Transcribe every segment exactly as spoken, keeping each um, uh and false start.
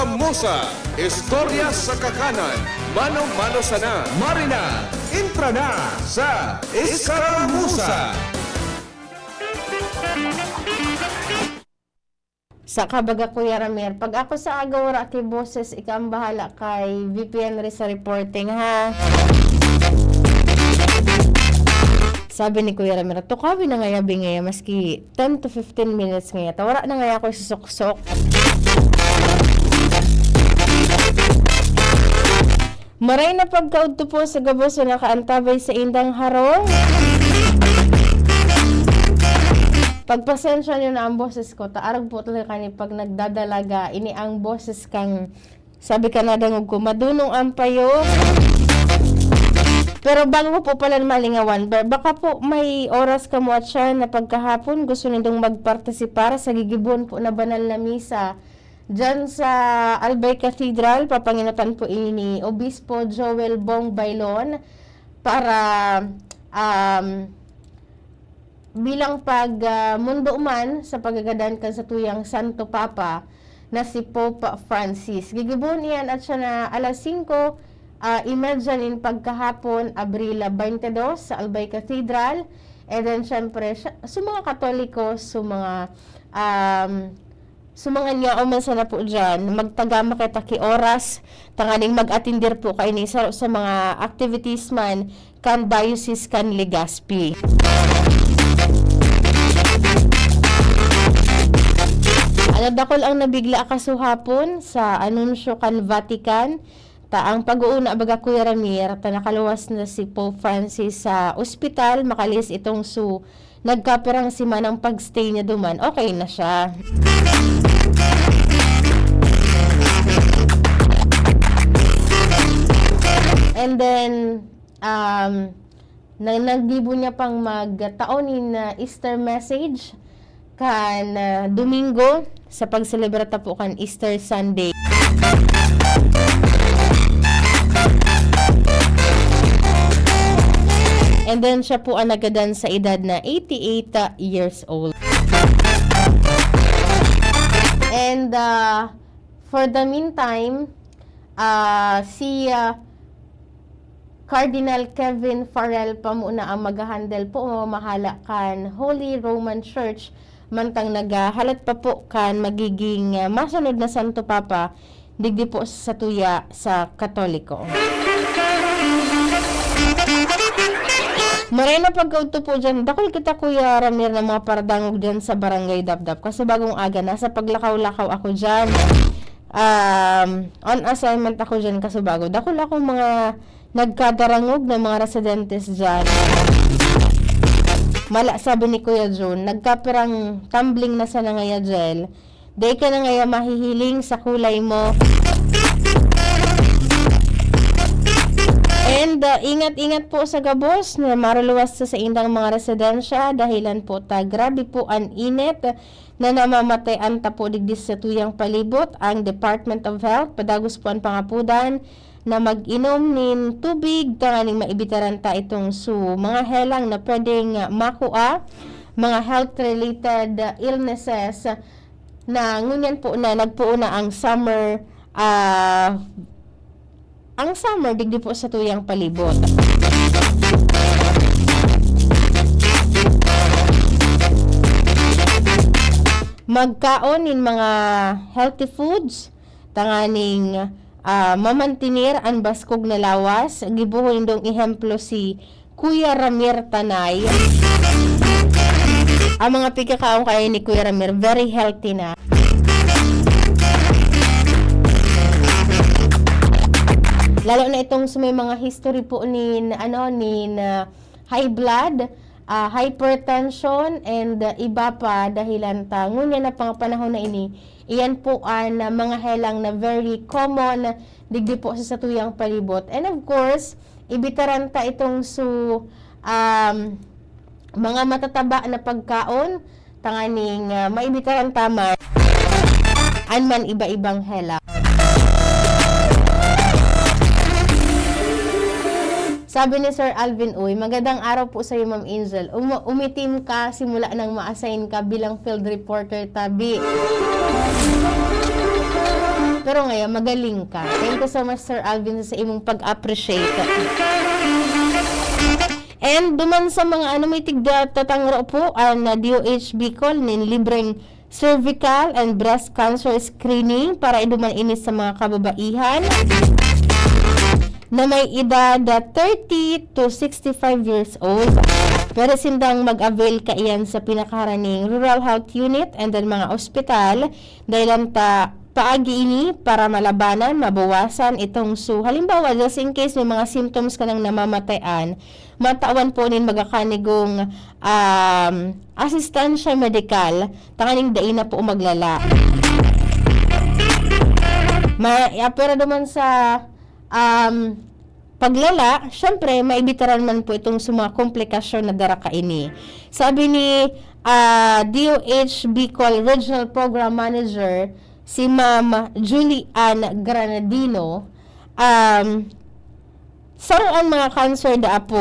Iskaramuza, istorya sa kakanan, mano-mano sana. Marina, entra na sa Iskaramuza. Saka baga, Kuya Ramir, pag ako sa aga wara ki boses, ika ang bahala kay V P Henry sa reporting, ha? Sabi ni Kuya Ramir, "Tukawi na ngaya, Bi, ngaya, maski ten to fifteen minutes ngaya, ta wara na ngaya ako susuksok." Maray na pagkaudto po sa gabos na nakaantabay sa indang harong. Pagpasensya niyo na ang boses ko, ta arog po talaga kani pag nagdadalaga, ini ang boses kang, sabi ka, nadangog ko, madunong ang payo. Pero bago ko po pala malingawan, ba-, baka po may oras kamo at siya na pagkahapon gusto nindong magpartisipar sa gigibohon po na banal na misa diyan sa Albay Cathedral. Papanginutan po ini ni Obispo Joel Bong Bailon para, um, bilang pag, ah, mundo man sa pagagadan kan satuyang Santo Papa na si Pope Francis. Gigibohon iyan at siya na alas singko, ah, imedya nin pagkahapon, Abril twenty-two, sa Albay Cathedral. And then, syempre, siya, sa mga Katoliko, sa mga, um, sa mga nyaon man sana po dyan, magtagama kita ki oras, tanganing mag-atindir po kaini sa, sa mga activities man kan Diocese kan Legazpi. Ano, dakul ang nabigla kasuhapon sa anunsyo kan Vatican, ta ang pag-uuna, baga, Kuya Ramir, ta nakaluwas na si Pope Francis sa ospital, makalihis itong su-, nagkapirang semanang pag-stay niya duman, okay na siya. And then, um, na, naggibo niya pang magtao nin, ah, Easter message kan, ah, Domingo sa pagselebra ta po kan Easter Sunday. And then, siya po ang nagadan sa edad na eighty-eight years old. And, ah, for the meantime, ah, si, ah, Cardinal Kevin Farrell pa muna ang maghahandle po, mamamahala kan Holy Roman Church, mantang naghahalat pa po kan magiging, ah, masunod na Santo Papa, digdi po sa satuya sa Katoliko. Maray na pagkaudto po dyan, dakul kita, Kuya Ramir, na mga paradangog dyan sa Barangay Dapdap. Kasi bagong aga, nasa paglakaw-lakaw ako dyan. Um, on assignment ako dyan, Kasubago. Dakul akong mga nagkadarangog na mga residentes dyan. Mala, sabi ni Kuya Jun, nagkapirang tumbling na sana ngaya, Jel. Dai ka na ngaya mahihiling sa kulay mo. And, uh, ingat-ingat po sa gabos na maruluwas sa saindang mga residensya, dahilan po ta grabe po an init na namamatayan ta po digdi sa tuyang palibot. Ang Department of Health, padagos po an pangapodan na mag-inom nin tubig tanganing maibitaran ta itong su-, mga helang na pwedeng, ah, makua, mga health-related, ah, illnesses na ngunyan po na nagpoon na ang summer, ah, ang summer digdi po sa tuyang palibot. Magkaon nin mga healthy foods, tanganing, ah, mamantener an baskog na lawas. Gibohon nindong ehemplo si Kuya Ramir Tanay. Ang mga pigkakaon kaya ni Kuya Ramir, very healthy na. Lalo na itong sa may mga history po nin, ano, nin, ah, high blood, ah, hypertension, and, ah, iba pa, dahilan ta ngunyan na mga panahon na ini, iyan po an, ah, mga helang na very common digdi po sa satuyang palibot. And of course, ibitaran ta itong su-, um, mga matataba na pagkaon, tanganing, ah, maibitaran ta man an man iba-ibang hela. Sabi ni Sir Alvin, "Uy, magandang araw po sa'yo, Ma'am Angel. Uma-, umitim ka simula nang ma-assign ka bilang field reporter, tabi." Pero ngayon, magaling ka. Thank you so much, Sir Alvin, sa imong pag-appreciate. And duman sa mga ano, may tigda tatangro po, ang, ah, D O H Bicol nin libreng cervical and breast cancer screening para iduman ini sa mga kababaihan na may edad, ah, thirty to sixty-five years old. Pwede sindang mag-avail kaiyan sa pinakaharaning Rural Health Unit and then mga ospital, dahil ang ta-, paagi ini para malabanan, mabawasan itong su-, halimbawa, just in case may mga symptoms ka nang namamatayan, matawan po nin magakanigong, um, asistansya medikal, tanganing dai na po maglala. Ma-, ya, pero duman sa, um, paglala, syempre, maibitaran man po itong sa mga komplikasyon na dara kaini. Sabi ni, ah, D O H Bicol Regional Program Manager, si Ma'am Julie Ann Granadino, um, saro an mga cancer da apo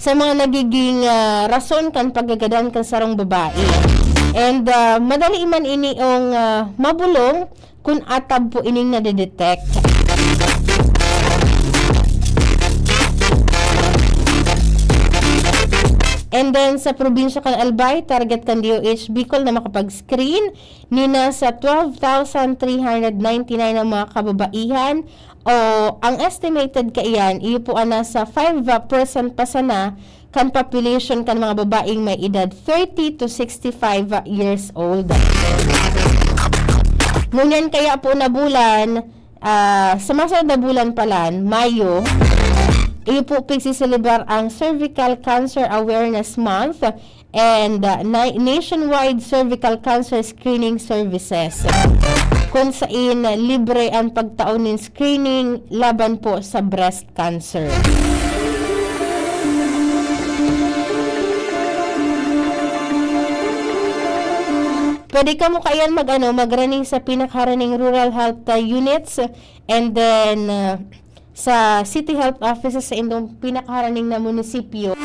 sa mga nagiging, ah, rason kan paggagadan kan sarong babae. And, ah, madali man ini ong, ah, mabulong kun atab po ining nadedetect. And then, sa probinsya kan Albay, target kan D O H Bicol na makapag-screen ni nasa twelve thousand three hundred ninety-nine ang mga kababaihan, o ang estimated kaiyan, iyo po ang nasa five percent pa sana kan population kan mga babaeng may edad thirty to sixty-five years old. Ngunyan kaya po na bulan, ah, sa masunod na bulan pala, Mayo, iyo po pagsiselebrar ang Cervical Cancer Awareness Month and, ah, na-, Nationwide Cervical Cancer Screening Services, kun sain libre ang pagtao nin screening laban po sa breast cancer. Pwede kamo kaiyan mag-ano, magraning sa pinakaharaning rural health, ah, units, and then, ah, sa city health offices sa indong pinakaharaning na munisipyo,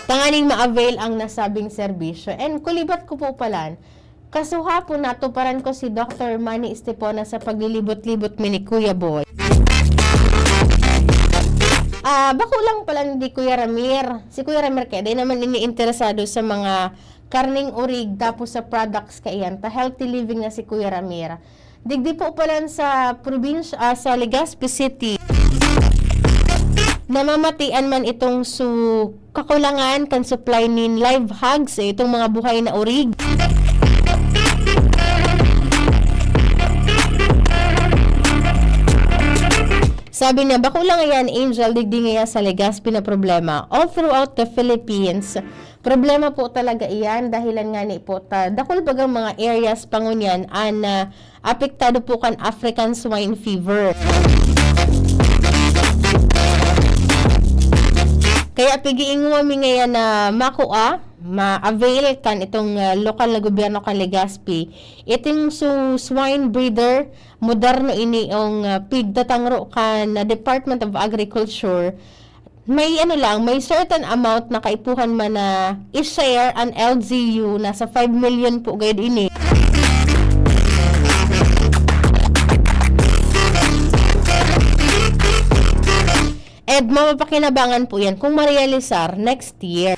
tanganing ma-avail ang nasabing serbisyo. And kulibat ko po palan, kasuhapon natuparan ko si Doctor Manny Estepona sa paglilibot-libot mi ni Kuya Boy. Ah, bako lang pala ni Kuya Ramir. Si Kuya Ramir kaya, di naman ini interesado sa mga karneng urig, tapos sa products kaiyan. Ta healthy living na si Kuya Ramir. Digdi po palan sa probinsya, ah, sa Legazpi City, namamatian man itong su-, kakulangan kan supply nin live hogs, eh, itong mga buhay na urig. Sabi niya, "Bako lang yan, Angel, digdi ngaya sa Legazpi na problema. All throughout the Philippines, problema po talaga iyan, dahilan ngani po ta, dakul bagang mga areas pa ngunyan an, ah, apektado po kan African Swine Fever." Kaya pig-iingowa mi ngayan na makua, ma-avail kan itong, ah, lokal na gobyerno kan Legazpi, itong su-, swine breeder, moderno ini ong, ah, pigtatangro kan, ah, Department of Agriculture, may ano lang, may certain amount na kaipuhan man na i-share an L G U, nasa five million po gayud ini. And mapapakinabangan po yan kung marealisar next year.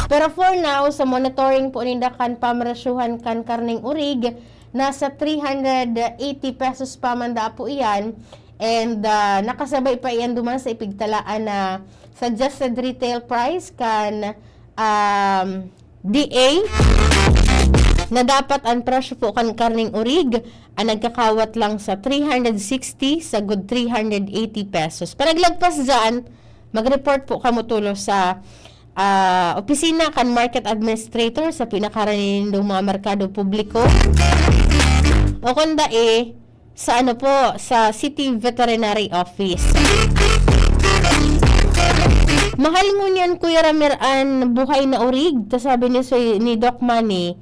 Pero for now, sa monitoring po ninda kan pamresyuhan kan karneng urig, nasa three hundred eighty pesos pa man daa po iyan. And, ah, nakasabay pa iyan duman sa ipigtalaan na suggested retail price kan, um, D A, na dapat ang presyo po kan karneng urig ang nagkakawat lang sa three hundred sixty sagud three hundred eighty pesos. Panaglagpas dyan, mag-report po kamo tulos sa, ah, opisina kan market administrator sa pinakaharaning mga merkado publiko. O kung dai, sa ano po, sa City Veterinary Office. Mahal ngunyan, Kuya Ramir, an buhay na urig, ta sabi ni Sir, ni Doc Manny,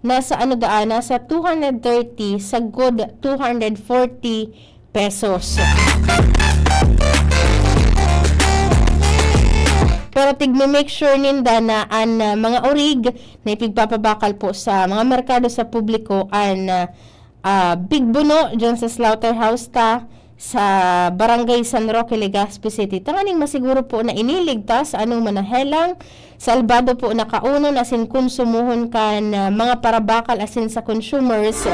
nasa ano daan, nasa two hundred thirty sagud two hundred forty pesos. Pero tigme-make sure ninda na an, ah, mga orig na ipigpapabakal po sa mga merkado sa publiko an, ah, ah, bigbuno diyan sa slaughterhouse ta sa Barangay San Roque, Legazpi City. Tanganing masiguro po na iniligtas sa anong manahelang, salbado po na kaunon asin konsumohon kan, ah, mga parabakal asin sa consumers.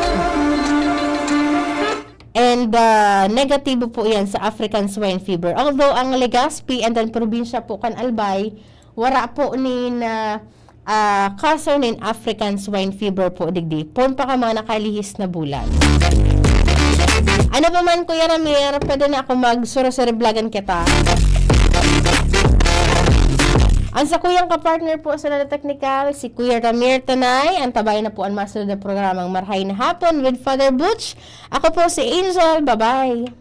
And, ah, negatibo po yan sa African swine fever. Although ang Legazpi and ang probinsya po kan Albay, wara po nin, ah, ah, kaso nin African swine fever po digdi. Poon pa ka mga nakalihis na bulan. Ano pa man, Kuya Ramir, pwede na ako magsuro-suro vlogan kita. Ang sa kuyang kapartner po sa Nada Technical, si Kuya Ramir Tanay. Ang tabay na po ang masunod na programang Marhay na Hapon with Father Butch. Ako po si Angel. Bye-bye.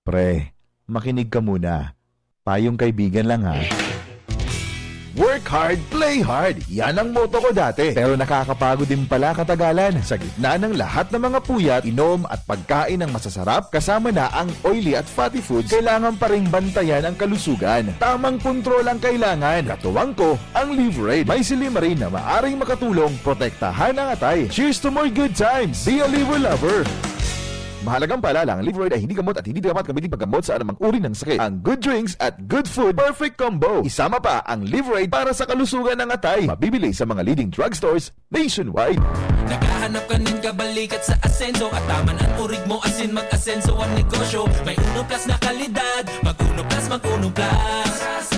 Pre, makinig ka muna. Payong kaibigan lang ha. Work hard, play hard. Yan ang motto ko dati. Pero nakakapagod din pala katagalan. Sa gitna ng lahat ng mga puyat, inom at pagkain ng masasarap, kasama na ang oily at fatty foods, kailangan pa ring bantayan ang kalusugan. Tamang kontrol ang kailangan. Katuwang ko, ang Liverade. May silymarin na maaring makatulong protektahan ang atay. Cheers to more good times! Be a Liver Lover! Mahalagang paalala, ang Liverade ay hindi gamot at hindi dapat gamitin paggamot sa anumang uri ng sakit. Ang good drinks at good food, perfect combo. Isama pa ang Liverade para sa kalusugan ng atay. Mabibili sa mga leading drugstores nationwide. Naghahanap ka nin kabalikat sa asenso. Ataman an urig mo asin mag-asenso ang negosyo. May Uno Plus na kalidad. Mag Uno Plus, mag Uno Plus.